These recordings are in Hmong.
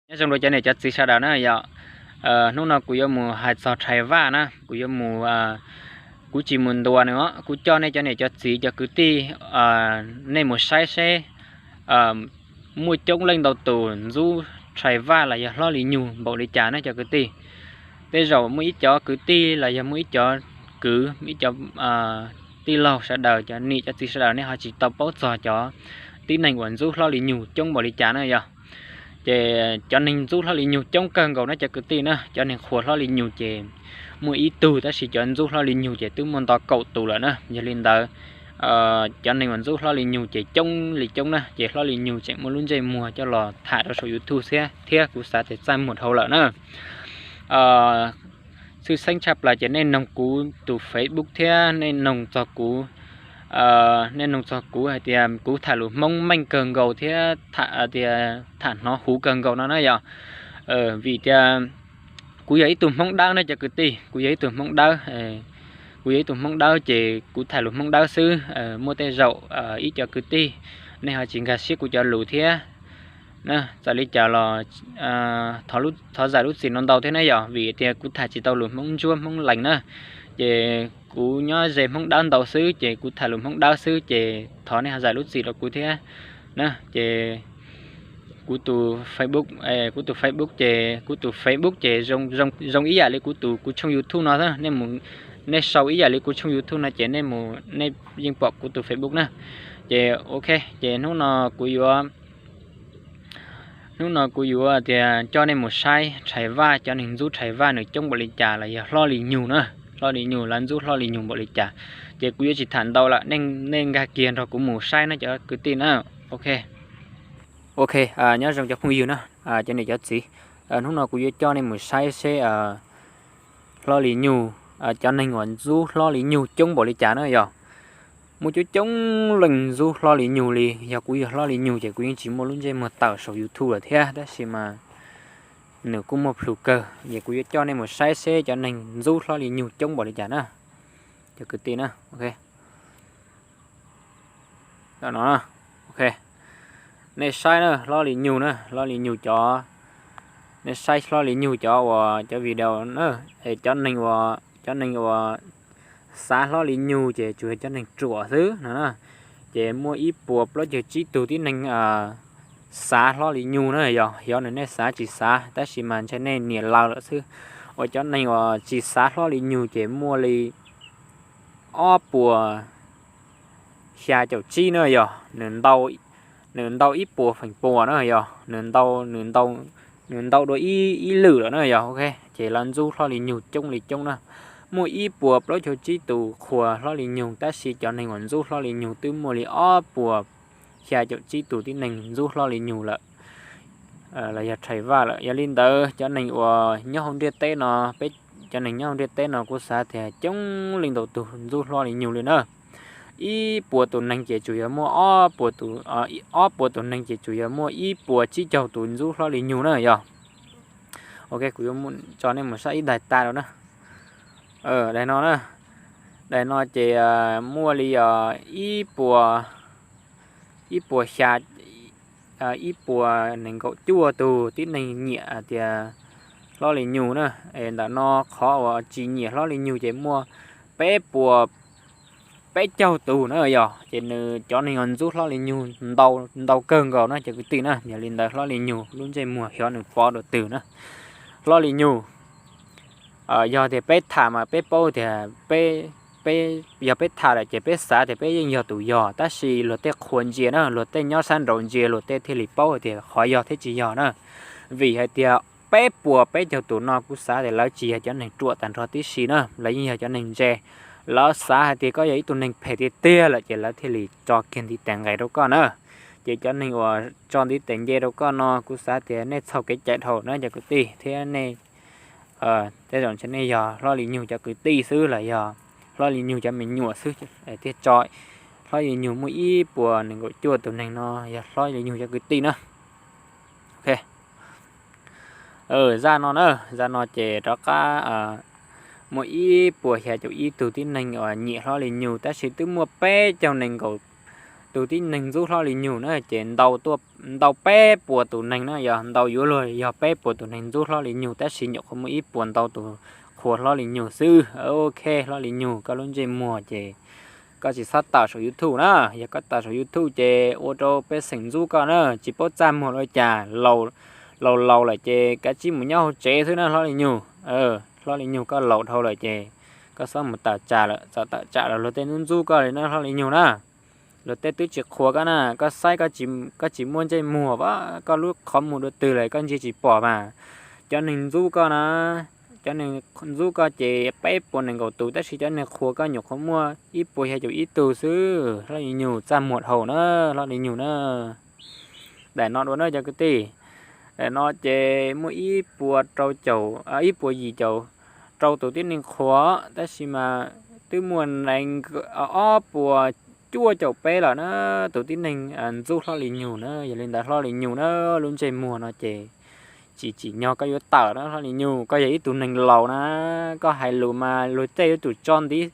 Nyob zoo rau cov niam cov txiv sawv daws na yom. Hnub no kuv yuav mus hais txog Rhais Vaj na, kuv yuav mus, kuv tsis mus ntuas nws os, kuv coj nej cov niam cov txiv cov kwv tij nej mus saib seb muaj coob leej ntau tus ntxub Rhais Vaj los yog Hlob Li Nyug npaum li cas na cov kwv tij. Tej zaum muaj ib cov kwv tij los yog muaj ib cov kwv, ib cov tij laug sawv daws, cov niam cov txiv sawv daws nej ho tsis tau paub txog cov tib neeg uas ntxub Hlob Li Nyug coob npaum li cas na yog. Ces cov neeg ntxub Hlob Li Nyug coob kawg nkaus na cov kwv tij na, cov neeg qhuas Hlob Li Nyug ces muaj ib tug, tab sis cov ntxub Hlob Li Nyug ces twb muaj nto kaum tus lawm na. Yog li ntawd, cov neeg uas ntxub Hlob Li Nyug ces coob li coob na, ces Hlob Li Nyug tseem muaj lub ntsej muag coj los tham rau saum YouTube thiab, thiab kuv xav tias txaj muag dhau lawm na. Tshwj xeeb tshaj plaws ces nej noog kuv tus Facebook thiab nej noog txog kuv, nej noog txog kuv hais tias kuv tham lus Hmoob meej kawg nkaus thiab tham, tias tham hnov huv kawg nkaus no na yog. Vim tias kuv yog ib tug Hmoob Dawb na cov kwv tij, kuv yog ib tug Hmoob Dawb. Kuv yog ib tug Hmoob Dawb ces kuv tham lus Hmoob Dawb xwb. Muaj tej zaum ib cov kwv tij nej ho tsis nkag siab kuv cov lus thiab na, txawm li cas los thov zam lub txim no ntau thiab na yog, vim tias kuv tham tsis tau lus Hmoob Ntsuab Hmoob Lees na. Ces kuv nyob ze Hmoob Dawb ntau xwb ces kuv tham lus Hmoob Dawb xwb ces thov nej ho zam lub txim rau kuv thiab na. Ces kuv tus Facebook, kuv tus Facebook ces, kuv tus Facebook ces zoo ib yam li kuv tus, kuv tshooj YouTube no, nej sau ib yam li kuv tshooj YouTube no ces nej mus nej yeej pom kuv tus Facebook na. Ces ok, ces hnub no kuv yuav hnub no kuv yuav tias coj nej mus saib Rhais Vaj, cov neeg ntxub Rhais Vaj nws coob npaum li cas los yog Hlob Li Nyug na, Hlob Li Nyug lawv ntxub Hlob Li Nyug npaum li cas. Ces kuv yuav tsis tham ntau lawm, nej nkag kiag nrog kuv mus saib na cov kwv tij na. Ok, ok, nyob zoo cov phooj ywg na, cov niam cov txiv, hnub no kuv yuav coj nej mus saib seb Hlob Li Nyug, cov neeg uas ntxub Hlob Li Nyug coob npaum li cas na yog. Muaj coob coob leej ntxub Hlob Li Nyug li. Yog kuv yog Hlob Li Nyug ces kuv yeej tsis muaj lub ntsej muag tawm saum YouTube lawm thiab, tab sis mas nws kuj muaj plhus kawg, ces kuv yuav coj nej mus saib seb cov neeg ntxub Hlob Li Nyug coob npaum li cas na, cov kwv tij na. Ok, no, ok, nej saib na, Hlob Li Nyug na, Hlob Li Nyug cov, nej saib Hlob Li Nyug cov uas cov video na, es cov neeg uas, cov neeg uas xav Hlob Li Nyug ces tsuas yog cov neeg ruam xwb no na. Ces muaj ib puas plaub caug tsib tug tib neeg xav Hlob Li Nyug na yog, xyov nws nej xav tsis xav, tab sis mas ntshe nej niam laus lawm xwb. Uas cov neeg uas tsis xav Hlob Li Nyug ces muaj li ob puas xya caum tsib na yog, nws ntau ib puas feem pua na yog, nws ntau, nws ntau, nws ntau dua ib, ib lwm lawm na yog. Ok, ces lawv ntxub Hlob Li Nyug coob li coob na. Muaj ib puas plaub caug tsib tus qhuas Hlob Li Nyug, tab sis cov neeg uas ntxub Hlob Li Nyug twb muaj li ob puas xya caum tsib tus tib neeg ntxub Hlob Li Nyug lawm, los yog Rhais Vaj lawm. Yog li ntawd cov neeg uas nyob hauv ntiaj teb no, peb cov neeg nyob hauv ntiaj teb no kuv xav tias coob leej ntau tus ntxub Hlob Li Nyug li na. Ib puas tus neeg ces tsuas yog muaj ob puas tus, ob puas tus neeg ces tsuas yog muaj ib puas tsib caug tus ntxub Hlob Li Nyug na yog. Ok, kuv yuav tso nej mus saib ib daim tas rau na. Daim no na, daim no ces muaj li ib puas, ib puas xya, ib puas nees nkaum cuaj tus tib neeg nyiam tias Hlob Li Nyug na. Es ntawm no qhov uas tsis nyiam Hlob Li Nyug ces muaj peb puas peb caug tus na yog, ces nws cov neeg uas ntxub Hlob Li Nyug ntau, ntau kawg nkaus na cov kwv tij na. Yog li ntawd Hlob Li Nyug lub ntsej muag xyov nws pov dua twg na. Hlob Li Nyug, yog tias peb tham mas peb paub tias peb, peb, yog peb tham lawm ces peb xav tias peb yeej yog tus yog, tab sis luag tej qhuas ntsia na, luag tej nyob sab nraud ntsia luag tej thiaj li paub tias qhov yog thiab tsis yog na. Vim hais tias peb puas peb caug tus no kuv xav tias lawv tsis yog cov neeg ruam tag nrho tib si na, lawv yeej yog cov neeg ntse. Lawv xav hais tias koj yog ib tug neeg phem tiag tiag lawm ces lawv thiaj li tso kiag ntiv tes nqes rau koj na. Ces cov neeg uas tso ntiv tes nce rau koj no kuv xav tias nej txhaum kev cai dhau na cov kwv tij thiab nej, tej zaum ntshe nej yog Hlob Li Nyug cov kwv tij xwb los yog Hlob Li Nyug cov me nyuam xwb thiaj tso. Hlob Li Nyug muaj ib puas nees nkaum cuaj tus neeg no yog Hlob Li Nyug cov kwv tij na. Ok, zaj no na, zaj no ces rov qab muaj ib puas xya caum ib tug tib neeg uas nyiam Hlob Li Nyug, tab sis twb muaj peb caug nees nkaum tus tib neeg ntxub Hlob Lis Nyug na ces ntau peb puas tus neeg na, yog ntau yuav luag yog peb puas tus neeg ntxub Hlob Lis Nyug tab sis nyuam qhuav muaj ib puas ntau tus qhuas Hlob Lis Nyug xwb. Ok, Hlob Lis Nyug koj lub ntsej muag ces koj tsis txhob tawm saum YouTube na. Yog koj tawm saum YouTube ces ua rau pej xeem ntxub koj na, tsis paub txaj muag li cas. Laus laus lawm ces kav tsij mus nyob hauv tsev xwb na Hlob Lis Nyug. Hlob Lis Nyug koj laus dhau lawm ces koj txhob mus tawm tsam lawm, txawm tawm tsam los luag tej ntxub ntxub koj li na Hlob Lis Nyug na. Luag tej twb tsis qhuas koj na, koj saib koj tsis muaj ntsej muag, koj lub qhov muag dua twg lawm koj ntsia tsis pom mas. Cov neeg ntxub koj na, cov neeg ntxub koj ces peb puas nees nkaum tus tab sis cov neeg qhuas koj nyuam qhuav muaj ib puas xya caum ib tug xwb. Hlob Lis Nyug txaj muag dhau na, Hlob Lis Nyug na. Daim no dua na cov kwv tij, daim no ces muaj ib puas rau caum, ib puas yim caum rau tus tib neeg qhuas tab sis mas twb muaj nees ob puas cuaj caum peb lawm na tus tib neeg ntxub Hlob Lis Nyug na. Yog li ntawd Hlob Lis Nyug na, lub ntsej muag no ces tsis tsim nyog koj yuav tawm na Hlob Lis Nyug. Koj yog ib tug neeg laus na, koj hais lus mas luag tej yuav tsum tso ntiv,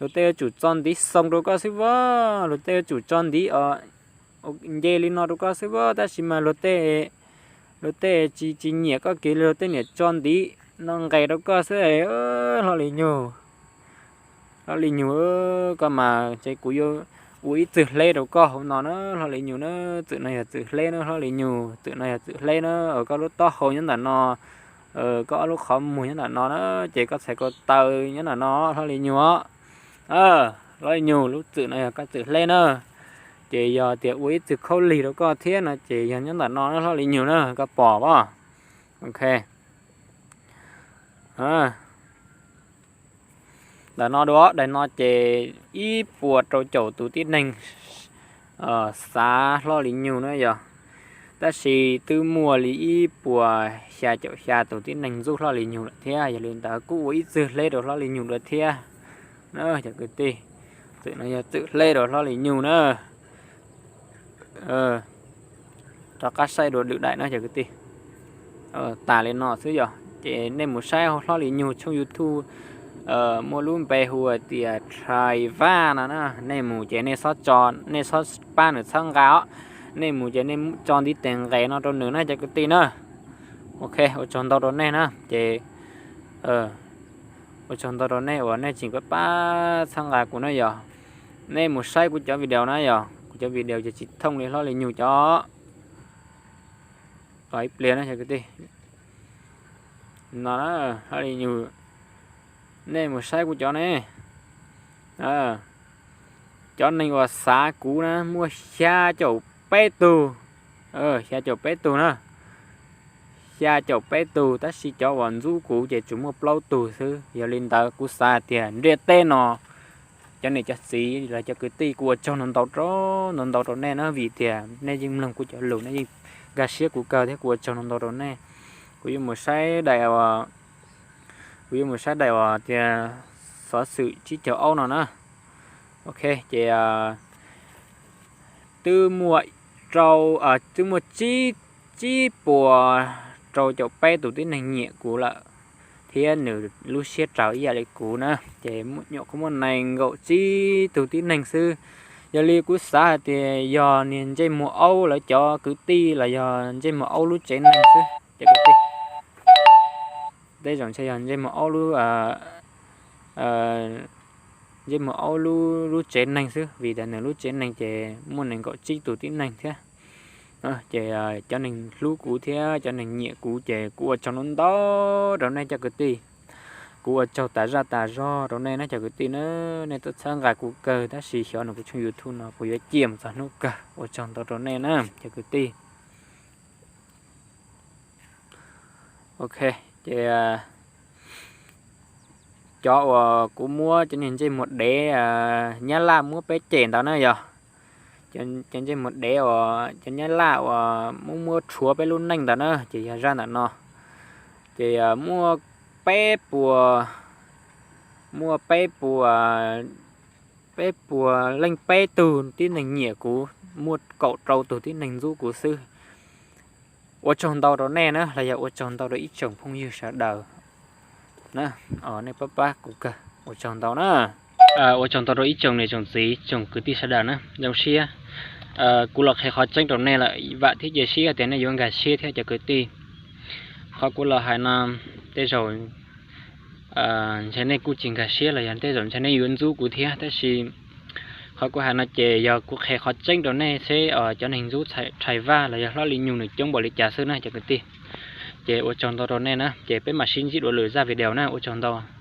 luag tej yuav tsum tso ntiv xoo rau koj xwb as, luag tej yuav tsum tso ntiv nce li no rau koj xwb as, tab sis mas luag tej, luag tej tsis tsis nyiam koj kiag li, luag tej niam tso ntiv no nqes rau koj xwb. Hlob Lis Nyug, Hlob Lis Nyug, koj mas ces kuv yuav ua ib txwg hleb rau koj hauv no na Hlob Lis Nyug na. Txwm no yog txwm hleb na Hlob Lis Nyug, txwm no yog txwm hleb na. Koj lub taub hau nyob ntawm no, koj ob lub qhov muag nyob ntawm no na, ces koj txhais ko taw nyob ntawm no Hlob Lis Nyug os. Hlob Lis Nyug, lub txwm no yog koj txwm hleb na, ces yog tias ua ib txwg khaub lig rau koj thiab no ces yog nyob ntawm no na Hlob Lis Nyug na, koj pom as. Ok. Ntawm no dua, daim no ces ib puas rau caum tus tib neeg xav Hlob Lis Nyug na yog, tab sis twb muaj li ib puas xya caum xya tus tib neeg ntxub Hlob Lis Nyug lawm thiab. Yog li ntawd kuj ua ib txwg hleb rau Hlob Lis Nyug dua thiab na cov kwv tij. Txwm no yog txwm hleb rau Hlob Lis Nyug na. Rov qab saib dua lwm daim na cov kwv tij. Tas li no xwb yog ces nej mus saib hauv Hlob Lis Nyug tshooj YouTube muaj lub npe hu tias Trai Vaj no na, nej mus ces nej txhob tso, nej txhob pab nws txhawb nqa os. Nej mus ces nej tso ntiv tes nqes no rau nws na cov kwv tij na. Ok, ua tsaug ntau rau nej na ces ua tsaug ntau rau nej uas nej tseem pab txhawb nqa kuv na yog. Nej mus saib kuv cov video na yog, kuv cov video ces tsis thooj li Hlob Lis Nyug cov. Ib pliag na cov kwv tij, no Hlob Lis Nyug, nej mus saib kuv cov ne. Cov neeg uas xav kuv na muaj xya caum peb tug, xya caum peb tug na, xya caum peb tug, tab sis cov uas ntxub kuv ces tsuas muaj plaub tug xwb. Yog li ntawd kuv xav tias ntiaj teb no cov niam cov txiv los cov kwv tij, kuv ua tsaug ntau ntau rau, ntau ntau rau nej na, vim tias nej yeej mloog kuv cov lus, nej yeej nkag siab kuv kawg thiab, kuv ua tsaug ntau ntau rau nej. Kuv yuav mus saib daim, kuv yuav mus saib daim uas tias xov xwm tsib caug ob no na. Ok, ces twb muaj rau, twb muaj tsib, tsib puas rau caum peb tus tib neeg nyiam kuv lawm, thiab nws lub siab raws ib yam li kuv na, ces nyuam qhuav muaj nees nkaum tsib tug tib neeg xwb. Yog li kuv xav hais tias yog niag ntsej muag aub lawv cov kwv tij los yog ntsej muag aub lub tsev neeg xwb. Tej zaum ntshe yog ntsej muag aub lub, ntsej muag aub lub, lub tsev neeg xwb, vim tias nws lub tsev neeg ces muaj nees nkaum tsib tus tib neeg thiab. Ces cov neeg hlub kuv thiab cov neeg nyiam kuv ces kuv ua tsaug ntau ntau rau nej cov kwv tij. Kuv ua tsaug tas zaj tas zog rau nej na cov kwv tij na. Nej txhawb nqa kuv kawg, tab sis xyov nws kuv tshooj YouTube no kuv yuav ciaj mus txog hnub kawg. Ua tsaug ntau rau nej na cov kwv tij. Ok, ces cov uas kuv muab cov niag ntsej muag dev Nyab Laj muab peb cem ntawd na yog, cov ntsej muag dev uas cov Nyab Laj uas muab muab rhuav peb lub neej ntawd na, ces yog zaj ntawm no. Ces muaj peb puas, muaj peb puas, peb puas leej peb tug tib neeg nyiam kuv, muaj kaum rau tus tib neeg ntxub kuv xwb. Ua tsaug ntau rau nej na, los yog ua tsaug ntau rau ib tsoom phooj ywg sawv daws na, nej pab pab kuv kawg, ua tsaug ntau na. Ua tsaug ntau rau ib tsoom niam tsoom txiv tsoom kwv tij sawv daws na, zoo siab kuv los qhia qhov tseeb rau nej lawm, vam thiab cia siab tias nej yuav nkag siab thiab cov kwv tij. Qhov kuv los hais no tej zaum ntshe nej kuj tsis nkag siab los yog tej zaum ntshe nej yuav ntxub kuv thiab, tab sis qhov kuv hais no ces yog kuv qhia qhov tseeb rau nej seb cov neeg ntxub Rhais Vaj los yog hlob Li Nyug nws coob npaum li cas xwb na cov kwv tij. Ces ua tsaug ntau rau nej na, ces peb mam sib ntsib dua lwm zaj video na, ua tsaug ntau.